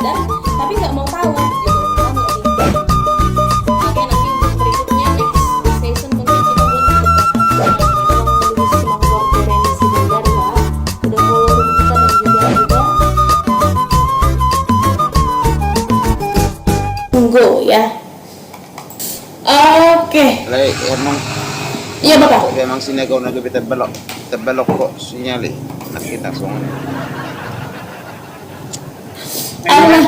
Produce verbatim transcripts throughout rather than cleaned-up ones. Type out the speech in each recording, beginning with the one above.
Tapi nggak mau tahu gitu. Paham nggak sih? Oke, nanti untuk berikutnya, next session, mungkin kita buat untuk, eh, Simakmur Terensi Bulgaria. Udah follow kita dan juga udah tunggu ya. Oke. Lai, emang. Iya, Bapak. Kok emang sini kau nak kita belok, kita belok kok sinyal, eh? Nak kita song. Ala,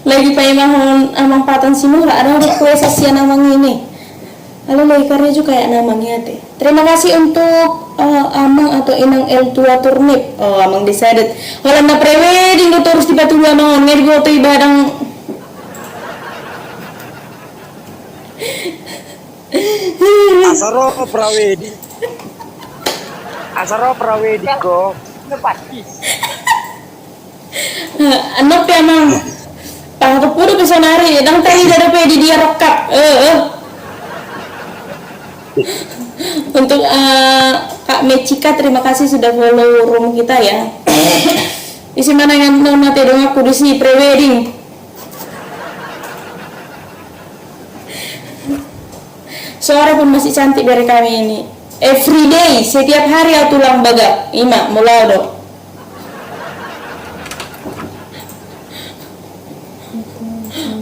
lagi paimahon Amang Patan Sinurat, ada request sian amang ini. Ala lagi karya juga ya namanya teh. Terima kasih untuk, eh, Amang atau Inang El Tua Turnip. Oh, Amang Desadet. Holan na prewedding do torus dipatudu Amang on, nggak diboto ibadang. Asa ro prawedding. Asa ro prawedding ko. Anop ya, Mang. Pahatupu do pe sonari, dang tadi ada pe di dia rokap. Eh, eh. Untuk, eh, Kak Mecika, terima kasih sudah follow room kita ya. Isi mana yang mau mati dong aku di sini prewedding. Suara pun masih cantik dari kami ini. Every day, setiap hari au tulang bagak. Ima, mulai do.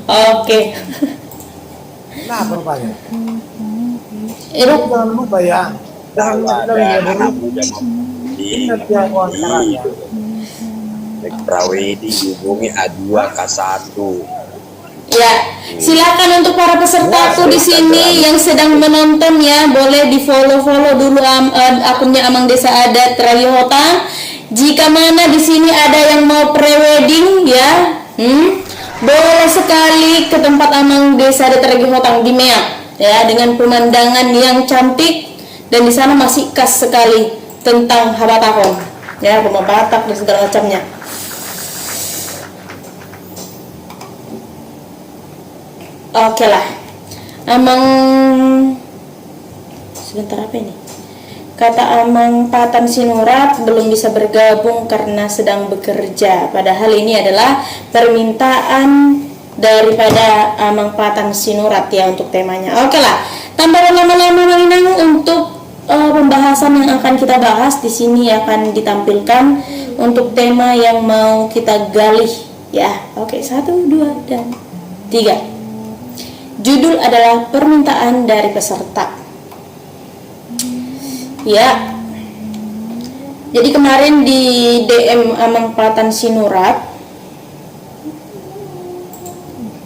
Oke. Nah, berapa ya? Itu jangan lupa ya. Jangan lupa ya, anak muda mau. Ingat ya, wawancaranya. Prawedding dihubungi A dua K satu. Ya, silakan untuk para pesertaku di sini yang sedang menonton ya, boleh di-follow-follow dulu am-, eh, akunnya Amang Desa Adat Ragi Hotang. Jika mana di sini ada yang mau prewedding ya, hmm, boleh sekali ke tempat Amang Desa Adat Ragi Hotang di Meak ya, dengan pemandangan yang cantik dan di sana masih khas sekali tentang habatahon ya, rumah Batak dan segala macamnya. Oke lah. Amang, sebentar, apa ini? Kata Amang Patan Sinurat belum bisa bergabung karena sedang bekerja. Padahal ini adalah permintaan daripada Amang Patan Sinurat ya untuk temanya. Oke lah. Tanpa berlama-lama, Mang Inang, untuk, eh, pembahasan yang akan kita bahas di sini akan ditampilkan untuk tema yang mau kita gali. Ya, oke, satu, dua, dan tiga. Judul adalah permintaan dari peserta. Ya. Jadi kemarin di D M Amang Patan Sinurat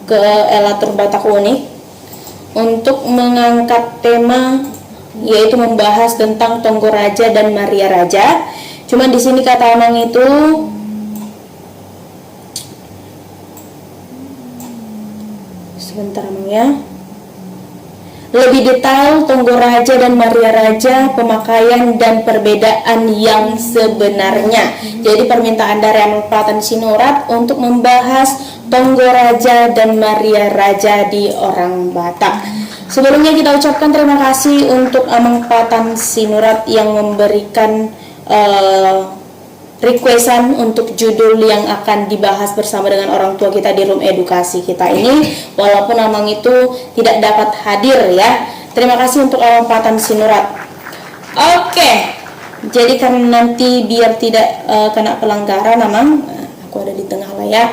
ke Elatur Batak Unik untuk mengangkat tema, yaitu membahas tentang Tonggo Raja dan Maria Raja. Cuman di sini kata Amang itu Sebentar, Amang, ya. Lebih detail, Tonggo Raja dan Maria Raja, pemakaian dan perbedaan yang sebenarnya. Jadi, permintaan dari Amang Patan Sinurat untuk membahas Tonggo Raja dan Maria Raja di orang Batak. Sebelumnya, kita ucapkan terima kasih untuk Amang Patan Sinurat yang memberikan, eh, requestan untuk judul yang akan dibahas bersama dengan orang tua kita di room edukasi kita ini, walaupun Amang itu tidak dapat hadir, ya. Terima kasih untuk Amang Patan Sinurat. Oke, jadi karena nanti biar tidak, eh, kena pelanggaran, Amang, nah, aku ada di tengah lah, ya.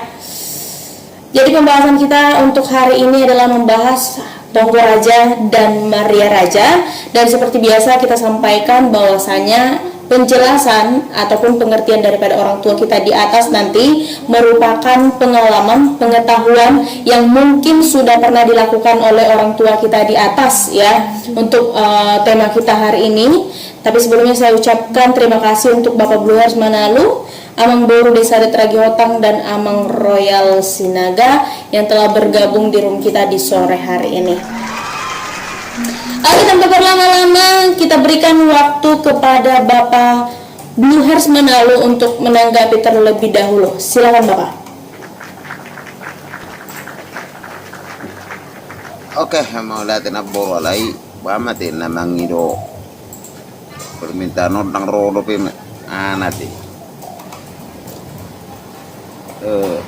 Jadi, pembahasan kita untuk hari ini adalah membahas Tonggo Raja dan Maria Raja. Dan seperti biasa, kita sampaikan bahwasanya penjelasan ataupun pengertian daripada orang tua kita di atas nanti merupakan pengalaman, pengetahuan yang mungkin sudah pernah dilakukan oleh orang tua kita di atas, ya, untuk, eh, tema kita hari ini. Tapi sebelumnya, saya ucapkan terima kasih untuk Bapak Bluhers Manalu, Amang Boru Desa Adat Ragi Hotang, dan Amang Royal Sinaga yang telah bergabung di room kita di sore hari ini. Oke, tanpa berlama-lama, kita berikan waktu kepada Bapak Bluhers Manalu untuk menanggapi terlebih dahulu. Silakan, Bapak. Oke, mauliate na boru, alai boha ma ate na mangido permintaan on, ndang ro dope ma, ana ate. Eh,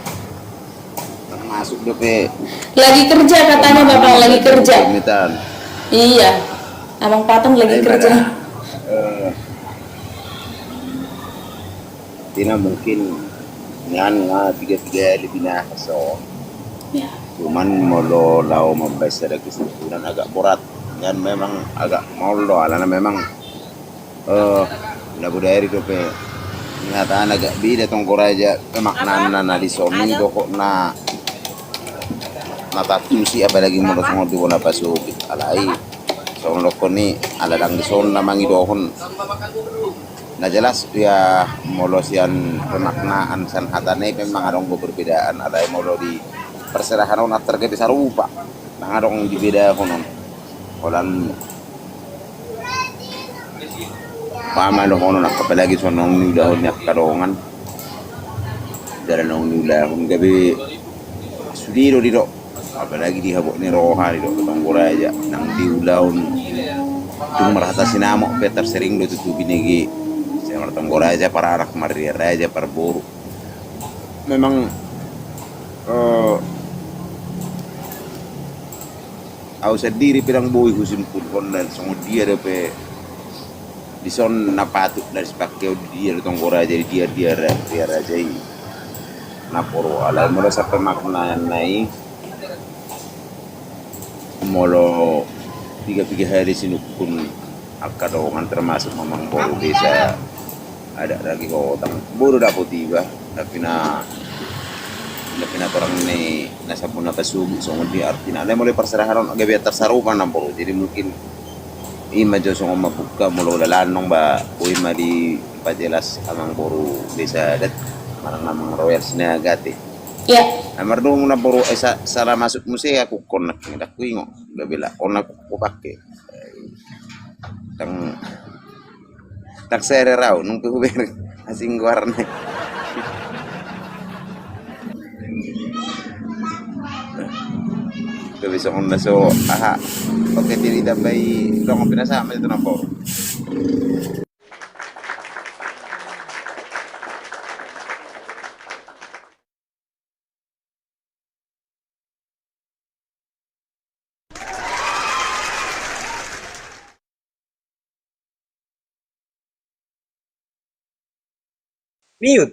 masuk dope. Lagi kerja katanya, Bapak, lagi kerja. Iya, Amang Paton lagi kerja. Tina mungkin nian nga tiga tiga lebih na so. Cuman molo laho mambaen sada kesimpulan agak borat. Nian memang agak molo alana memang Eh, na bodari dope. Nyatana agak beda tong Toraja pemaknaan na di son i dohot na na tantu si apalagi molo songon di bona pasogit alai songon dokkon i ala dang di son na mangidohon na jelas ia molo sian pemaknaan sian hatana i pe mangadong do perbedaan alai molo di perserahan on atar gabe sarupa mangadong di bedahon on. Holan Pama dohonon angka apalagi songon niulahon ni angka dongan. Jala naung niulahon gabe sude do didok. Apalagi di habot ni roha didok tong Toraja nang diulahon. Tung marhata sinamot pe tarsering do tutu binege. Sai martong Toraja paranak marria raja parboru. Memang eh, Au sandiri pe dang boi husimpulhon na songon dia dope dison na patut na sipake on di dia do tong Toraja di dia dia ra- dia raja i na poro alai molo sampe maknana i molo piga piga hali sinungkun angka dongan termasuk amang boru desa adat ragi hotang boru dapot iba na pina na pinatorang ni na sampurna pasogit songon dia artina alai molo parserahan on gabe tarsarupana boru jadi mungkin ima jo songon mambuka molo ulalan nong ba boi ma dipajelas amang boru desa adat manang amang royal Sinaga te. Iya. Amar dong na boru esa salah masuk muse aku konak ni dak kuingo gabe la konak kupake. Tang tang sere rau nung pe huber asing goarna. Tapi songon na so aha oke tiri tambai dong pina sama itu na boru. Mute.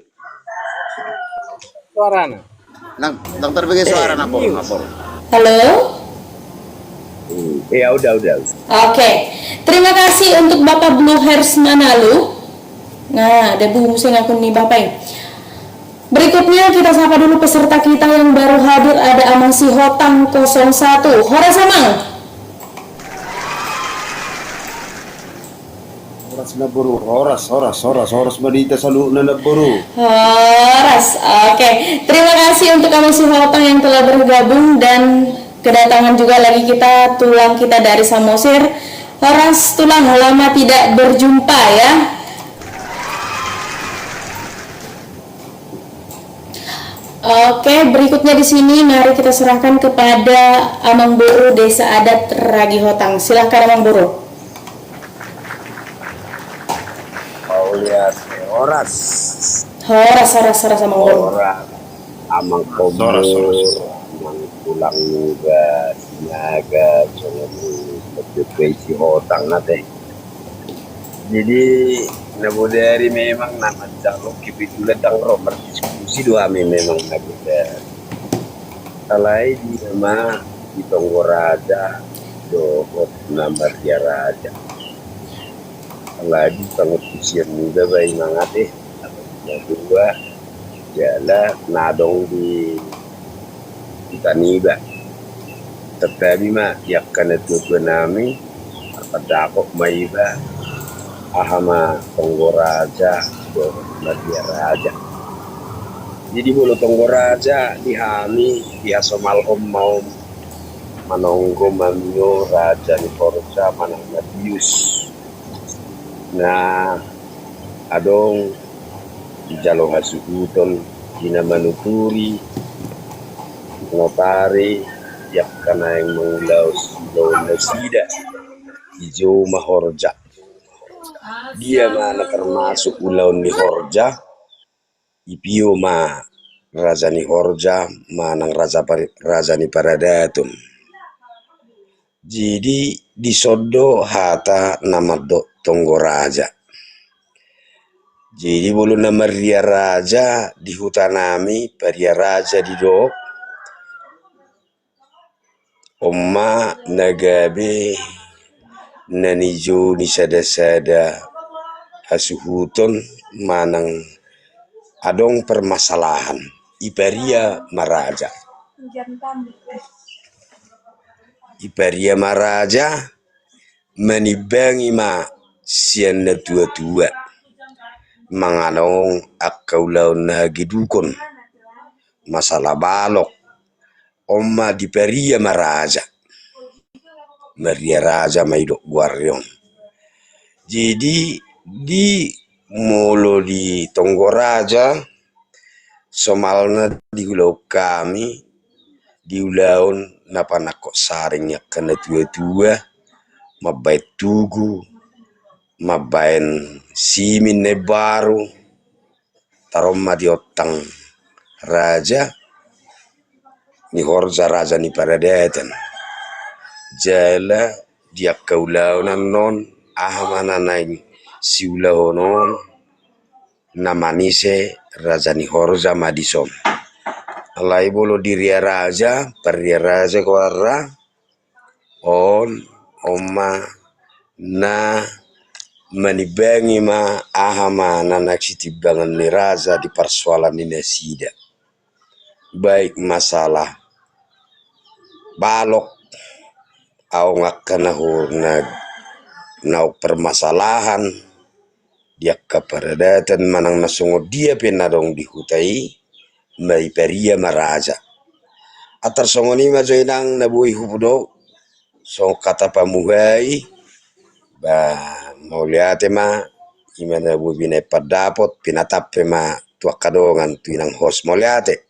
Suarana. Nang, nang terbege suara napor, napor. Halo? Iya, udah, udah. Oke. Terima kasih untuk Bapak Blue Hairs Manalu. Nah, ada bu musik akun nih Bapak ya. Berikutnya kita sapa dulu peserta kita yang baru hadir ada Amang Sihotang kosong satu. Horas Amang. Horas na boru, horas, horas, horas, horas ma di hita saluhutna na boru. Horas, oke. Terima kasih untuk Amang Sihotang yang telah bergabung dan kedatangan juga lagi kita tulang kita dari Samosir. Horas tulang, lama tidak berjumpa ya. Oke, berikutnya di sini mari kita serahkan kepada Amang Boru Desa Adat Ragihotang. Silahkan Amang Boru. Horas, horas. Horas, horas, horas Amang Boru. Horas. Amang Kombur, Amang Tulang Muda, Sinaga, songon i, P P P Sihotang ate. Jadi na bodari memang na mancalon kebetulan dang ro mardiskusi do hami memang na bodari. Alai di nama di Tonggo Raja dohot na Maria Raja. Alai di pangutusian muda bai mangate na dua jala na dong di huta niba. Tetapi ma di angka na tua-tua nami marpandapot ma iba aha ma Tonggo Raja dohot Maria Raja. Jadi molo Tonggo Raja di hami di hasomalhon ma on manonggo mamio raja ni horja manang na bius. Na adong dijalo hasuhuton di na manuturi notari di angka naeng mangulaon ulaon nasida. Dijou ma horja. Dia ma na termasuk ulaon ni horja. Ipio ma raja ni horja manang raja, raja ni paradaton. Jadi dison do hata na mandok tonggo raja. Jadi molo na marria raja di huta nami, paria raja didok, on ma na gabe na nijou ni sada-sada hasuhuton manang adong permasalahan, iparia ma raja. Iparia ma raja, manimbangi ma sian na tua-tua manang adong angka ulaon na hagedukon, masalah balok, on ma diparia ma raja. Maria raja ma didok goarna on. Jadi di molo di tonggo raja, somalna di ulaon hami, di ulaon na panangkok saring ni angka na tua-tua, mambaen tugu, mambaen simin na imbaru, taruhon ma di ontang raja ni horja, raja ni paradaton. Jala di angka ulaon annon, aha ma na naeng siulahonon, na manise raja ni horja ma dison. Alai molo di ria raja, paria raja goarna, on, on ma na manimbangi ma aha ma na naeng sitimbangan ni raja di parsoalan ni nasida. Baik masalah balok, adong angka na ho-, na, naung permasalahan di angka paradaton manang na songon dia pe na adong di huta i, ma iparia ma raja. Antar songon i ma jo inang na boi hudok, songon hata pamuhai, ba, mauliate ma, i ma na boi binaen pandapot, pinatap pe ma tu angka dongan, tu inang host, mauliate.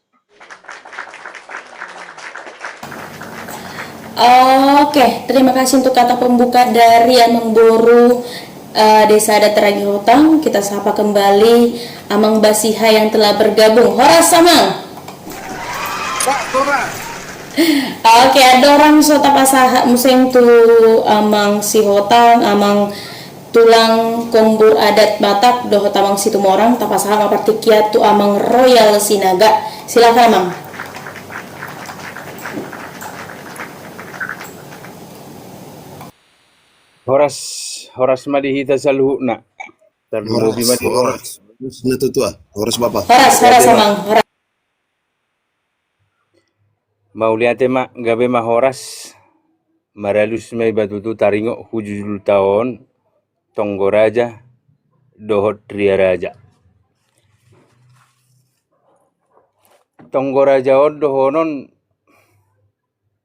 Oke, terima kasih untuk kata pembuka dari Amang Boru, eh, Desa Adat Ragi Hotang. Kita sapa kembali Amang Basiha yang telah bergabung. Horas, Amang. Pak, horas. Oke, andorang so tapasahat muse tu Amang Sihotang, Amang Tulang Kombur Adat Batak dohot Amang Situmorang, tapasahat ma partingkian tu Amang Royal Sinaga. Silakan, Amang. Horas, horas ma di hita saluhutna. Tarlumobi ma di horas. Horas na tutua. Horas, Bapa. Horas, horas, Amang. Horas. Mauliate ma, gabe ma horas. Maralus ma iba tutu taringot hujujulta on, tonggo raja dohot ria raja. Tonggo raja on dohonon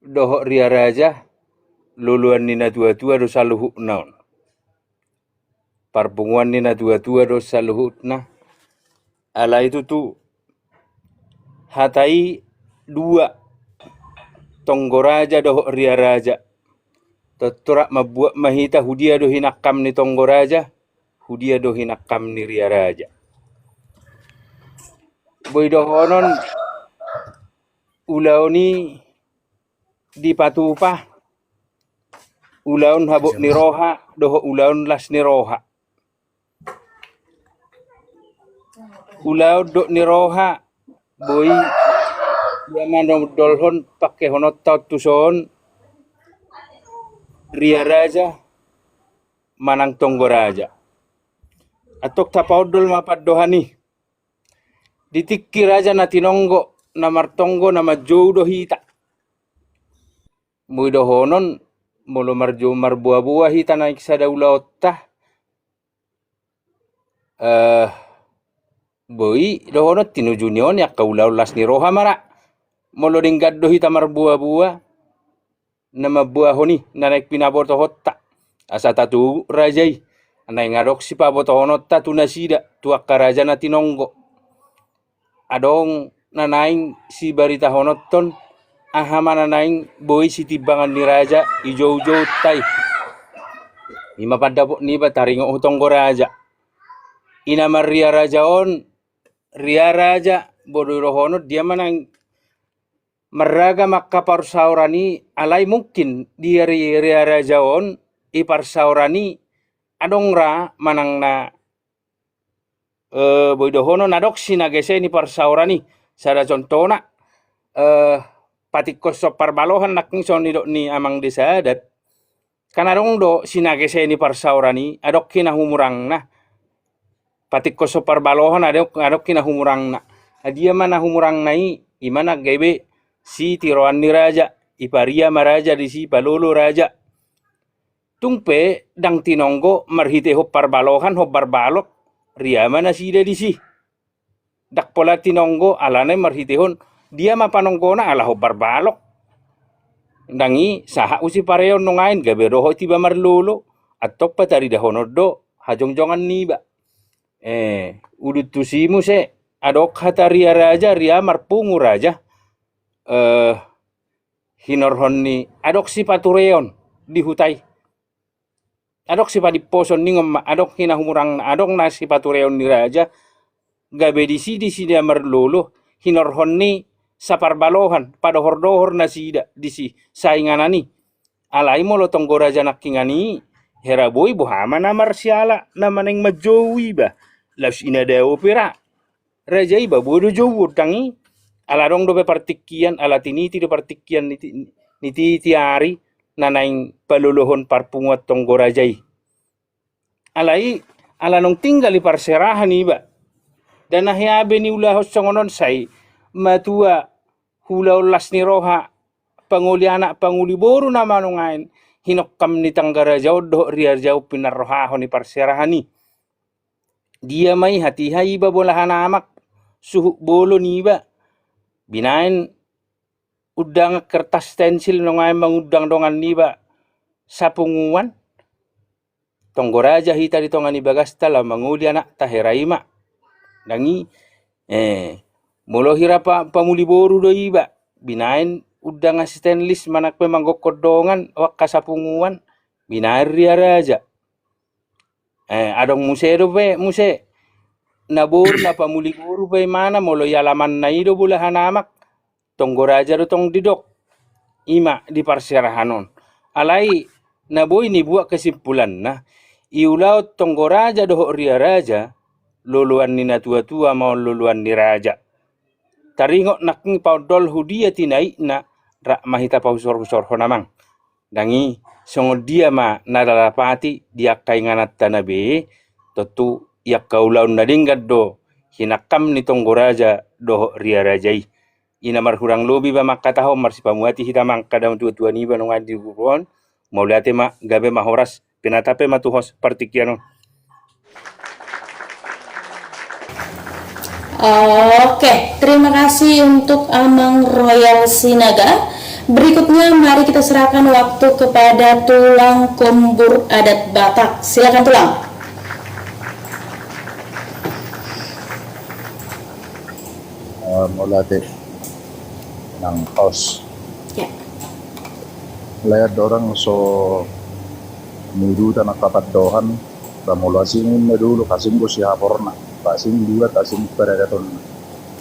dohot ria raja, loloan ni na tua-tua do saluhutna on. Parpunguan ni na tua-tua do saluhutna. Alai tutu hata i dua, tonggo raja dohot ria raja. Tontu rap mambuat ma hita hudia do hinangkam ni tonggo raja, hudia do hinangkam ni ria raja. Boi dohonon ulaon i dipatupa ulaon habot ni roha dohot ulaon las ni roha. Ulaon dok ni roha boi ia manondolhon pangkehononta on tuson, ria raja manang tonggo raja. Antong tapaondol ma pandohan i. Di tingki raja na tinonggo, na martonggo, na manjou do hita. Boi dohonon, molo marjou marboa-boa hita naeng sada ulaonta, eh, boi dohonon tinuju ni on angka ulaon las ni roha ma ra. Molo denggan do hita marboa-boa, na mamboahon i na naeng pinabotohonta, asa tatogu raja i, naeng adong sipabotohononta tu nasida, tu angka raja na tinonggo. Adong na naeng sibaritahononton, aha ma na naeng boi sitimbangan ni raja i joujounta i. I ma pandapot niba taringot tu tonggo raja. I na marria raja on, ria raja boi dohonon dia ma naeng marragam angka parsaoran i, alai mungkin di area raja on i parsaoran i adong ra manang na, eh, boi dohonon adong sinagese ni parsaoran i. Sada contohna, eh, patingkoshon parbalohan nangkin songon nidok ni amang desa adat. Kan adong do sinagese ni parsaoran i, adong hinahumurangna. Patingkoshon parbalohan adong, adong hinahumurangna. Adia ma nahumurangna i, i ma na gabe sitiroan ni raja, iparia ma raja disi, ipalolo raja. Tung pe ndang tinonggo marhitehon parbalohan, hombar balok, ria ma nasida disi. Ndang pola tinonggo alana i marhitehon dia ma panonggona, ala hombar balok. Ndang i sahat usi pareon nungain gabe dohot iba marlolo, antong pataridahonon do hajongjongan niba. Eh, udut tusi muse, adong hata ria raja, ria marpungu raja. Eh, hinorhon ni adong sipatureon di huta i. Adong sipadimposon ningon ma, adong hinahumurangna, adong na sipatureon ni raja, gabe disi, disi dia marlolo, hinorhon ni saparbalohan, padohordohor nasida disi, sainganan i. Alai molo tonggo raja nangkiningan i, hera boi boha ma na marsiala, na manang manjou iba, laos ina dao pe ra. Raja iba boi do jou ondang i, ala adong dope partingkian, ala tiniti do partingkian ni ti-, ni tiniti ari na naeng palolohon parpunguan tonggo raja i. Alai ala naung tinggal i parserahan iba. Ndang na hea be niulahon songon on, sai matua, ulaon las ni roha, pangoli anak, pangoli boru nama nungain hinongkam ni tangga raja on dohot ria raja on pinarrohahon i parserahan i. Dia ma i, hatiha iba bolahan amak, suhut bolon iba. Binaen undangan kertas stensil nungain mangundang dongan niba sapunguan. Tonggo raja hita di tonga ni bagasta, laho mangoli anakta, hera i ma. Ndang i, eh, molo hira pa-, pamuli boru do iba, binaen undangan stenlis manang pe manggokkon dongan, o angka sapunguan, binaen ria raja. Eh, adong muse dope, muse. Na boru, na pamuli boru pe imana, molo i alamanna i do bolahan amak, tonggo raja do tong didok. I ma di parserahan on. Alai na boi nibuat kesimpulanna, i ulaon tonggo raja dohot ria raja, loloan ni natuatua ma on loloan ni raja. Taringot nangkin paondolhu dia tinaikna, rap ma hita pahusorhusorhon amang. Ndang i, songon dia ma na tadapati di angka ingananta na be, tontu i angka ulaon na denggan do hinangkam ni tonggo raja dohot ria raja i. I na marhurang lobi ba mangkatahon, marsipamuati hita ma angka natuatua niba nungain di guru on. Mauliate ma, gabe ma horas, pinatap pe ma tu hos partingkian on. Oke, terima kasih untuk Amang Royal Sinaga. Berikutnya mari kita serahkan waktu kepada Tulang Kombur Adat Batak. Silakan, Tulang. Eh, mauliate nang hos. Ya. Lae andorang so niudutan angka pandohan, ba molo asing na dulu, asing do sihaporna, asing dua, asing padadatonna.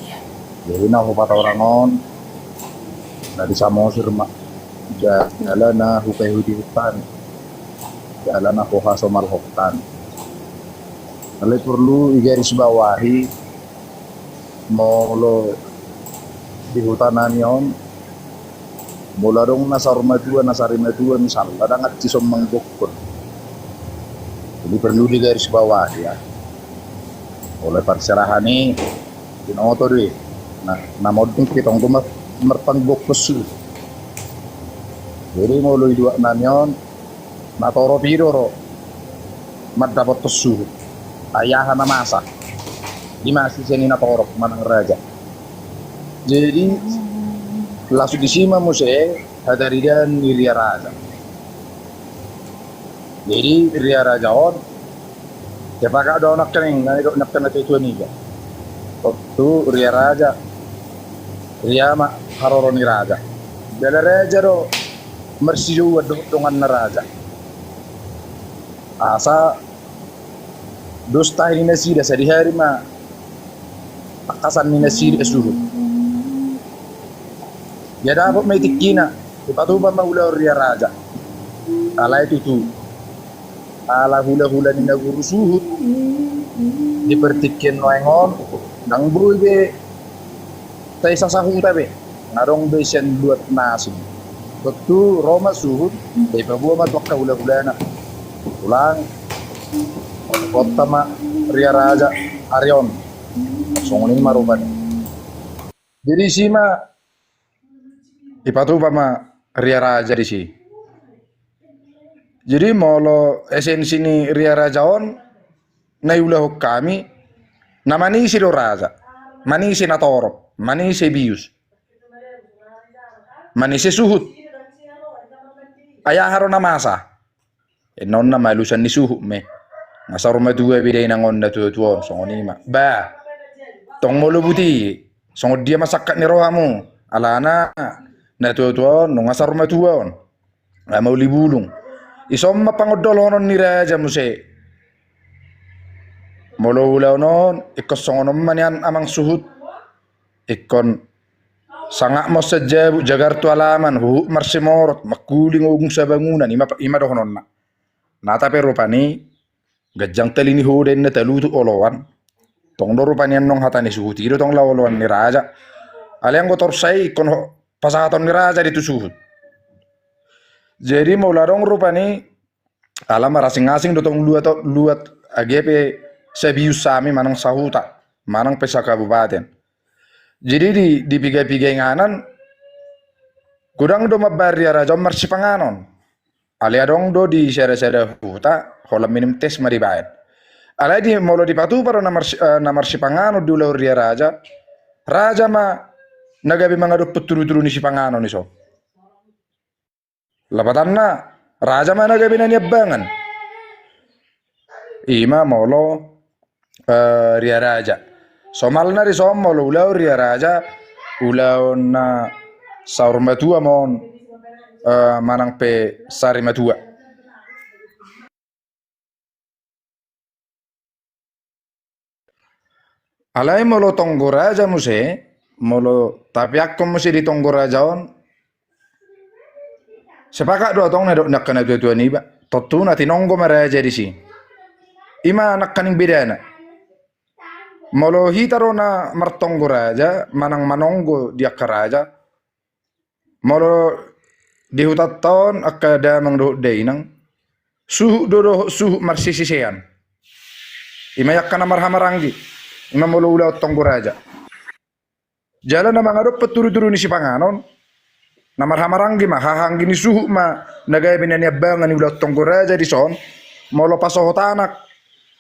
Ya. Jadi na hupatorang on, na di Samosir ma, jala na hupaihut-ihut hami, jala na huhasomalhon hami. Alai porlu igarisbawahi, molo di huta nami on, molo adong na saur matua, na sari matua, misalna, ndang ansi so manggokkon. Jadi porlu digarisbawahi, ya. Molo parserahan i, binoto do i. Nah, na monding pe tonggo mar-, marpanggokkon suhut. Jadi molo di huta nami on, na torop i do ro mandapothon suhut. Ai aha na masa? Di masa sian i na torop manang raja. Jadi laos disi ma muse hataridaan ni ria raja. Jadi ria raja on, dia pakat do nangkining, na nidok nangkin natuatua niba. Tontu ria raja, ria ma haroro ni raja. Jala raja do marsijouan dohot donganna raja. Asa dos tahi ni nasida sadihari ma tangkasan ni na sidek suhut. Ia dapot ma i tingkina, dipatupa ma ulaon Ria Raja. Alai tutu, ala hulahula ni na guru suhut, di partingkian nuaeng on, ndang boi be sai sasahuta be, nga adong be sian luat na asing. Tontu ro ma suhut, dipaboa ma tu angka hulahulana. Ulang, botta ma Ria Raja ari on. Songon i ma rupani. Jadi disi ma dipatupa ma Ria Raja disi. Jadi molo esensi ni Ria Raja on, na iulahon hami, na manise do raja, manise natorop, manise bius, manise suhut. Ai aha do na masa? Inna on na malusan ni suhut ma i. Nga saur matua be dainang on natuatua on, songon i ma. Ba, tong molo buti, songon dia ma sangkap ni rohamu? Alana natuatua on nunga saur matua on. Nga mauli bulung. Ison ma pangondolhonon ni raja muse. Molo ulaon on, ingkon songon on ma nian amang suhut. Ingkon sangap ma on sian jabu, jagar tu alaman, huhut marsimorot, mangkuling ogung sabangunan, i ma, i ma dohononna. Nata pe rupani, ganjang tali ni hoda inna, talutuk oloan. Tong do rupani annon hata ni suhut i do tong laho oloan ni raja. Alai anggo torus i ingkon ho-, pasahaton ni raja do i tu suhut. Jadi molo adong rupani, ala marasing-asing do tong luat, luat age pe sabius hami manang sahuta, manang pe sakabupaten. Jadi di, di piga-piga inganan, godang do mambahen Ria Raja on marsipanganon. Alai adong do di sada-sada huta, holan minum tes ma dibahen. Alai di, molo dipatupa do na marsi-, eh, na marsipanganon di ulaon Ria Raja, raja ma na gabe mangadophon tudu-tudu ni sipanganon i so. Lapatanna, raja ma na gabe na niambangan. I ma molo, eh, Ria Raja. Somalna dison molo ulaon Ria Raja, ulaon na saur matua ma on, eh, manang pe sari matua. Alai molo tonggo raja muse, molo tapiakkon muse di tonggo raja on, sepakat do antong na didok ni angka natuatua niba. Tontu na tinonggo ma raja disi. I ma nangkaning bedana. Molo hita do na martonggo raja, manang manonggo di angka raja, molo di hutanta on angka damang dohot dainang, suhut do dohot suhut marsisisean. I ma i angka na marhahamaranggi, i ma molo ulaon tonggo raja. Jala na mangadophon tudu-tudu ni sipanganon, na marhahamaranggi ma, hahaanggi ni suhut ma na gabe na niambangan ni ulaon tonggo raja dison. Molo pasohot anak,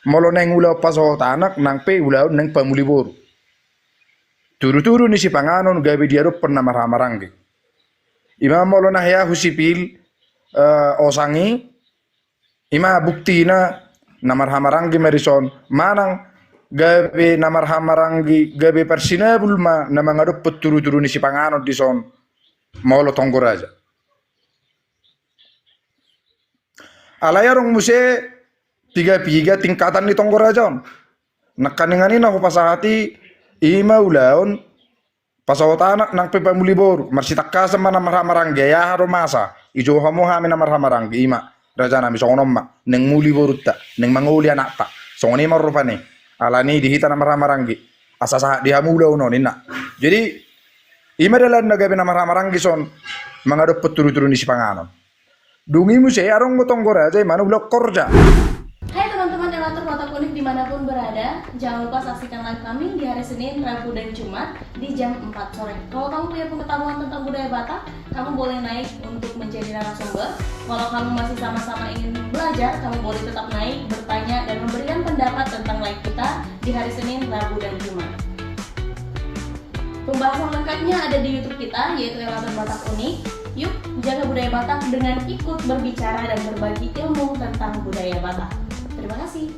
molo naeng ulaon pasohot anak, nang pe ulaon naeng pamuli boru. Tudu-tudu ni sipanganon gabe diadophon na marhahamaranggi. I ma molo na hea hu sipil, eh, osang i, i ma buktina na marhahamaranggi ma dison, manang gabe na marhahamaranggi, gabe parsinabul ma na mangadophon tudu-tudu ni sipanganon dison, molo tonggo raja. Alai adong muse piga-piga tingkatan ni tonggo raja on. Nangkaningan i na hupasahat i, i ma ulaon pasohot anak nang pe pamuli boru, marsitangkasan ma na marhahamaranggi, ai aha do masa, dijou hamu hami na marhahamaranggi, i ma rajanami songon on ma, naeng muli borunta, naeng mangoli anakta, songon i ma rupani, alani di hita na marhahamaranggi, asa sahat di hamu ulaon on, ninna. Jadi, i ma dalan na gabe na marhahamaranggi son, mangadophon tudu-tudu ni sipanganon. Dung i muse adong do tonggo raja i ma na ulaon horja. Hai teman-teman Elator Batak Unik dimanapun berada, jangan lupa saksikan live kami di hari Senin, Rabu, dan Jumat di jam empat sore. Kalau kamu punya pengetahuan tentang budaya Batak, kamu boleh naik untuk menjadi narasumber. Kalau kamu masih sama-sama ingin belajar, kamu boleh tetap naik, bertanya, dan memberikan pendapat tentang live kita di hari Senin, Rabu, dan Jumat. Pembahasan lengkapnya ada di YouTube kita, yaitu Elator Batak Unik. Yuk, jaga budaya Batak dengan ikut berbicara dan berbagi ilmu tentang budaya Batak. Terima kasih.